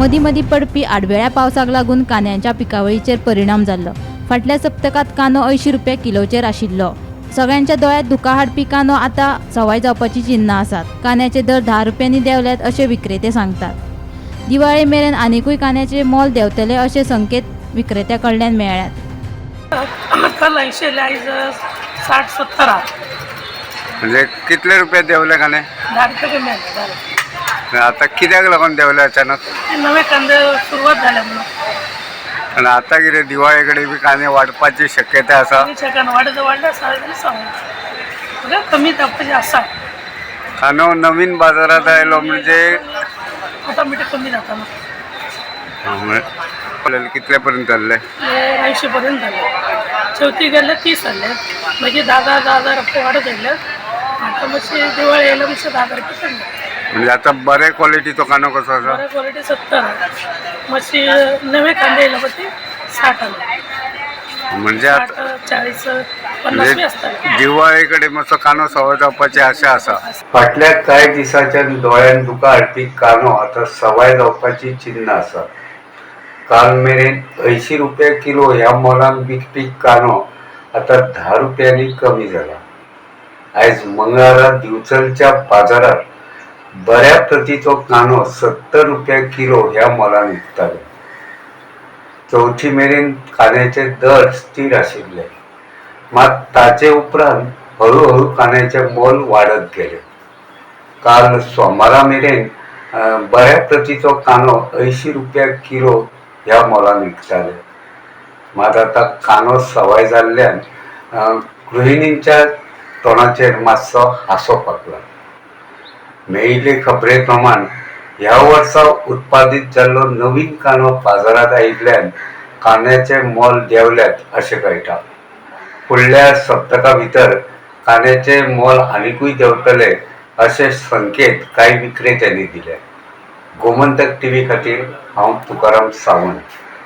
मदीं मदीं पडपी आडवेळ्या पावसाक लागून कांद्यांच्या पिकावळीचेर परिणाम जाल्लो. फाटल्या सप्तकांत कांदो 80 रुपया किलोचेर आशिल्लो. सगळ्यांच्या दोळ्यांत दुकां हाडपी कांदो आतां सवाय जावपाची चिन्नां आसात. कांद्याचे दर 10 रुपयांनी देंवल्यात अशें विक्रेते सांगतात. दिवाळे मेरेन आनिकूय कांद्याचे मोल देंवतले अशे संकेत विक्रेत्या कडल्यान मेळ्ळ्यात. काल 80 आयले, आयज 60-70 आहा. म्हणजे कितले रुपये देंवले कांदे? 10 रुपया कमी आले, 10 रुपया. आता कित्याक लागून देंवले अचानक? ते नवे कांदे सुरवात झाल्या म्हणून. आणि आता कितें दिवाळे कडेन बी कांदे वाडपाची शक्यता आसा. आनी शेकान वाडत वाडले आसा जाल्यार सांगू कमी जावपाचें आसा. कांदो नवीन बाजारात आयलो म्हणजे ऑटोमॅटीक कमी जाता ना. कितले पर्यंत जाल्ले? 80 पर्यंत जाले. चवथी गेले 30 जाले, मागीर 10 10 10 10 रुपये वाडत येयले. आतां मातशी दिवाळी येयल्या, मातशें 10 10 रुपया चडले. म्हणजे आता बरे क्वॉलिटीचो कांदो कसो आसा? बऱ्या क्वॉलिटी 70, मातशी नवे कांदे येयले पळय ते 60 आले. म्हणजे 60 आता 40 50 बी आसतले. दिवाळे कडेन मातसो कांदो सवाय जावपाची आशा आसा. फाटल्या कांय दिसांच्यान दोळ्यान दुकां हाडपी कांदो आतां सवाय जावपाची चिन्नां आसात. काल मेरेन 80 रुपया किलो ह्या मोलान विकपी कांदो आतां 10 रुपयांनी कमी जाला. आयज मंगळारा दिवचलच्या बाजारात बऱ्या प्रतीचो कांदो 70 रुपया किलो ह्या मोलान विकताले. चवथी मेरेन कांद्याचे दर स्थिर आशिल्ले, मात ताचे उपरांत हळुहळू कांद्याचे मोल वाडत गेले. काल सोमारा मेरेन बऱ्या प्रतीचो कांदो 80 रुपया किलो ह्या मोलान विकताले. मात आतां कांदो सवाय जाल्ल्यान गृहिणींच्या तोंडाचेर मातसो हांसो फांकला. मेळिल्ले खबरे प्रमाण ह्या वर्सा उत्पादीत जाल्लो नवीन कांदो बाजारांत आयिल्ल्यान कांद्याचे मोल देंवल्यात अशें कळटा. फुडल्या सप्तका भितर कांद्याचे मोल आनिकूय देंवतले अशे संकेत कांय विक्रेत्यांनी दिले. गोमंतक टीव्ही खातीर हांव तुकाराम सावंत.